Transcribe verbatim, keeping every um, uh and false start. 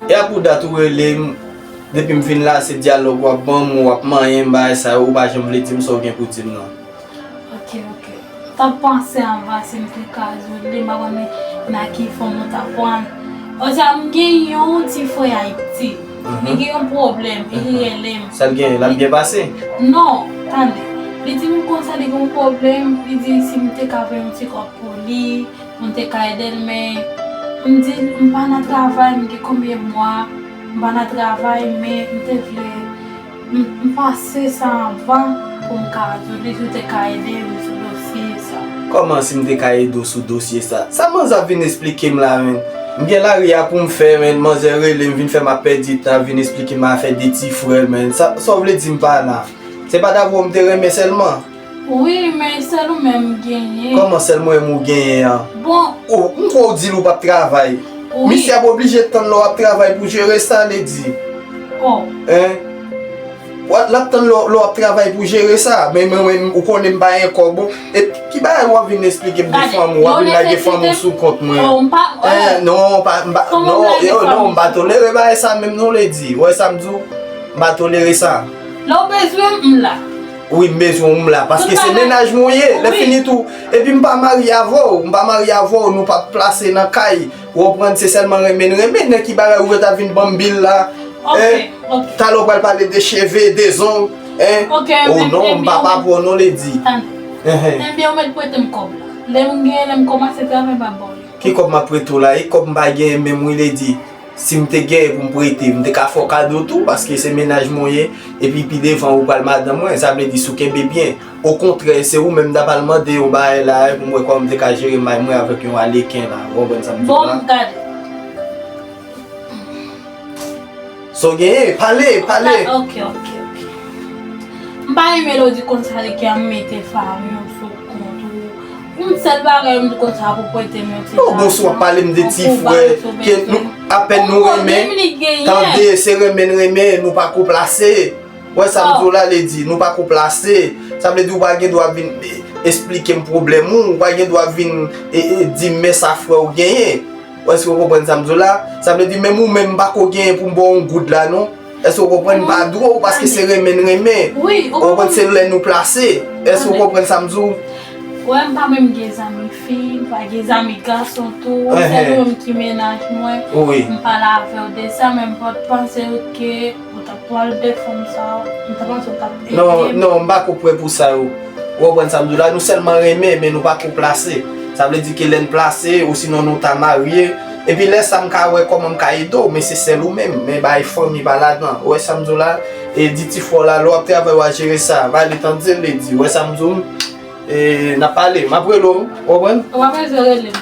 E a pou dat ou rele m, depi m fin la, se dyalòg w ap ban m, w ap manyen m, bagay sa yo, ou pa janm vle di m sa w gen pou di m nan. Ok, ok. M t ap panse anvan si m te ka jwenn li, m pa konnen nan ki fòm ou t ap pran l. Oswa m gen yon ti frè Ayiti. Li gen yon pwoblèm, e li rele m. Sa l genyen, l ap byen pase? Non, tande. Li di m konsa li gen yon pwoblèm, li di si m te ka voye yon ti kòb pou li, pou m te ka ede l, men m di l m pa nan travay, m gen konbyen mwa m pa nan travay, men m te vle, m, m panse sa anvan pou m ka di w, li di w te ka ede m sou dosye sa. Kòman si m te ka ede w sou dosye sa? Sa manzè ap vin esplike m la, menn? M gen lari a pou m fè, menn, manzè rele m, vin fè m ap pèdi tan, ap vin esplike m afè de ti frè l, menn. Sa, sa w vle di m pa la? Se pa davwa w m te renmen sèlman? Wi, men sèl ou menm m genyen. Kòman sèl mwen menm ou genyen an? Bon. O, m kwè w di l ou p ap travay. Wi. Misye ap oblije tann lè w ap travay pou jere sa, Lady. O. Hein? Wa-, l ap tann lè w, lè w ap travay pou jere sa. Men mwen menm, ou konnen m pa gen kòb. E ki bagay w ap vin esplike m de fanmi w, w ap vin lage fanmi w sou kont mwen? O, m pa, o. Hein? Non, pa, m pa, non, yo, non, m pa tolere bagay sa menm non, Lady. Ou wè sa m di w? M pa tolere sa. Lè w bezwen m, m la. Wi, m bezwen w, m la. Paske se mennaj mwen w ye. Lè fini tou. Epi m pa marye avè w. M pa marye avè w. Nou p ap plase nan kay. Ou konprann? Se sèlman renmen n renmen. Nan ki bagay ou ret ap vin ban m bil la? Ok, ok. Talè w pral pale de cheve, de zong. Hein? Ok, oh non, m pa pa pou w non, Lady. Tann. Enhen. Ebyen, ou mèt prete m kòb la. Lè m genyen, lè m kòmanse travay, m ap ba w li. Ki kòb m ap prete w la? E kòb m pa genyen menm wi, Lady. Si m te genyen pou m prete, m te ka fè w kado tou, paske se mennaj mwen w ye, epi pi devan ou pral madanm mwen, sa vle di si w kenbe byen. Okontrè, se ou menm m ta pral mande yon bagay la, pou m wè kòman m te ka jere may mwen avèk yon aleken la. Ou konprann sa m di w la? Bon, gade. Sa w genyen, pale, pale. Ok, ok, ok. M pa renmen lè w di konsa li gen mete fanmi w sou kont ou. Yon sèl bagay m di konsa pou prete m yon ti lajan. Oh, bon, si w ap pale m de ti frè, ke nou, apèn nou renmen, tande, se renmen n renmen, nou pa ko plase. Ou wè sa m di w la, Lady, nou pa ko plase. Sa vle di ou pa gen dwa vin, e, esplike m pwoblèm ou, ou pa gen dwa vin, e, e, di m men sa frè w genyen. Èske w konprann sa m di w la? Sa vle di menm ou menm m pa ko genyen pou m ba w yon goud la non. Èske w konprann? M pa dwe w paske se renmen n renmen. Wi, ou konprann? Se lè nou plase. Èske w konprann sa m di w? Wè, m pa menm gen zanmi fi, m pa gen zanmi gason tou. Se nou menm ki mennaj mwen. Wi. M pale avè w de sa, men m pa t panse ke ou t ap pale de fanm sa, m ta panse ou t ap ede m. Non, non, m pa ko prè pou sa yo. Ou konprann sa m di w la? Nou sèlman renmen, men nou pa ko plase. Sa vle di ke lè n plase, osinon nou ta marye. Epi lè sa m ka wè kòman m ka ede w, men se sèl ou menm. Men bay fanmi pa ladan. Ou wè sa m di w la? E di ti frè w la, lè w ap travay, w a jere sa. Pale, tande, Lady. Ou wè sa m di w? E n ap pale. M ap rele w, ou konprann? Ou pa bezwen rele m.